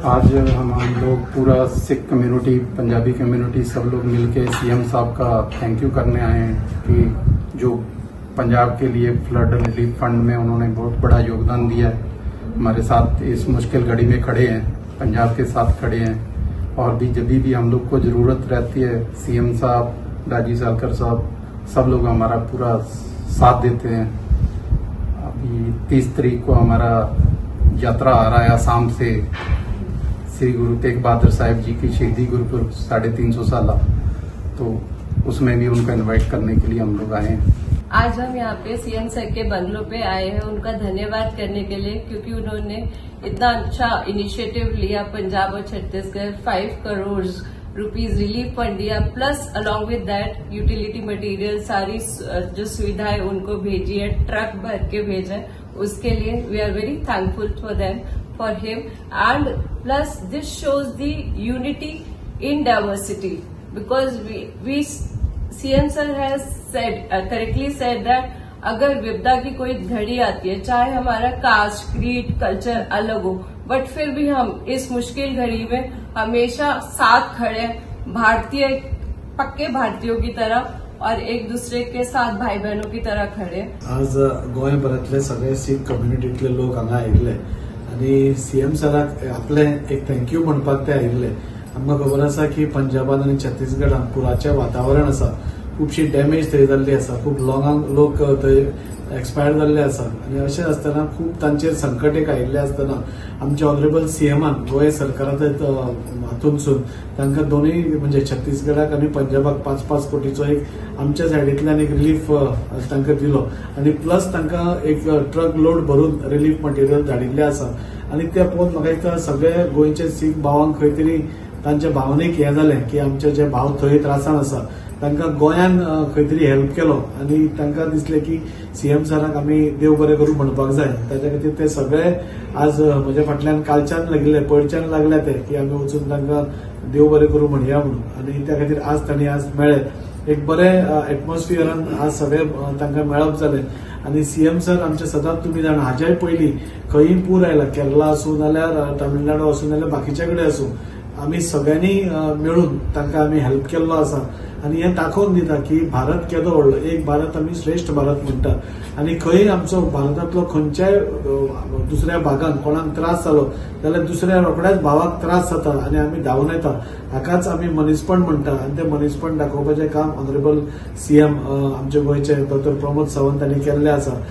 आज हम लोग पूरा Sikh community, Punjabi community सब लोग मिलके सीएम साहब का thank you करने आए हैं कि जो पंजाब के लिए फ्लड रिलीफ फंड में उन्होंने बहुत बड़ा योगदान दिया है। हमारे साथ इस मुश्किल घड़ी में खड़े हैं, पंजाब के साथ खड़े हैं। और भी जब भी हम लोग को ज़रूरत रहती है, सीएम साहब, राजीव सालकर साहब, सब लोग हमारा पूरा साथ देते हैं। अभी 30 तारीख को हमारा यात्रा आ रहा है आसाम से, श्री गुरु तेग बहादुर साहिब जी की शहीदी गुरुपुरब 350 साल, तो उसमें भी उनको इनवाइट करने के लिए हम लोग आए हैं। आज हम यहाँ पे सीएम सर के बंगलों पे आए हैं उनका धन्यवाद करने के लिए, क्योंकि उन्होंने इतना अच्छा इनिशिएटिव लिया। पंजाब और Chhattisgarh 5 crore rupees relief fund दिया, plus along with that utility material सारी जो सुविधाएं उनको भेजी है, ट्रक भर के भेजा है। उसके लिए we are very thankful for them, for him. And plus this shows the unity in diversity, because we CM sir has said correctly said that अगर विपदा की कोई घड़ी आती है, चाहे हमारा कास्ट, क्रीड, कल्चर अलग हो, बट फिर भी हम इस मुश्किल घड़ी में हमेशा साथ खड़े, भारतीय, पक्के भारतीयों की तरह और एक दूसरे के साथ भाई बहनों की तरह खड़े। आज गोंयभरांतले सगळे सीख कम्युनिटीतले लोक हांगा आयिल्ले आनी सीएम सराक आपले एक thank you म्हणपाक ते आयिल्ले। आमकां खबर आसा की पंजाबान आनी छत्तीसगडान पुराचें वातावरण आसा, खुबशी डॅमेज थंय जाल्ली आसा, खूब लोकांक लोक थंय एक्सपायर जाल्ले आसा आनी अशें आसतना खूब तांचेर संकट एक आयिल्लें आसतना आमच्या ऑनरेबल सीएमान गोंय सरकाराच्या हातूंतसून तांकां दोनूय म्हणजे छत्तीसगडाक आनी पंजाबाक 5-5 कोटीचो एक आमच्या सायडींतल्यान एक रिलीफ तांकां दिलो आनी प्लस तांकां एक ट्रक लोड भरून रिलीफ मटेरियल धाडिल्लें आसा। आनी तें पळोवन म्हाका दिसता सगळे गोंयचे सीख भावांक खंय तरी तांच्या भावनेक हें जालें की आमचे जे भाव थंय त्रासान आसा तांकां गोंयान खंय तरी हेल्प केलो आनी तांकां दिसलें की सीएम सराक आमी देव बरें करूं म्हणपाक जाय। ताच्या खातीर ते सगळे आज म्हज्या फाटल्यान कालच्यान लागिल्ले, पयरच्यान लागले ते की आमी वचून तांकां देव बरें करूं म्हणया म्हणून, आनी त्या खातीर आज तांणी आज मेळ्ळे। एक बरें एटमॉस्फियरान आज सगळे तांकां मेळप जालें आनी सीएम सर आमचे सदांच तुमी जाणा हाज्याय पयलीं खंयी पूर आयला, केरला आसूं नाल्यार तामिळनाडू आसूं नाल्यार बाकीच्या कडेन आसूं, आमी सगळ्यांनी मेळून तांकां आमी हेल्प केल्लो आसा आनी हें दाखोवन दिता की भारत केदो व्हडलो, एक भारत आमी श्रेश्ठ भारत म्हणटा आनी खंय आमचो भारतांतलो खंयच्याय दुसऱ्या भागान कोणाक त्रास जालो जाल्यार दुसऱ्या रोखड्याच भावाक त्रास जाता आनी आमी धांवून येता, हाकाच आमी मनीसपण म्हणटा आनी तें मनीसपण दाखोवपाचें काम ऑनरेबल सीएम आमचे गोंयचे डॉक्टर प्रमोद सावंत हांणी केल्लें आसा।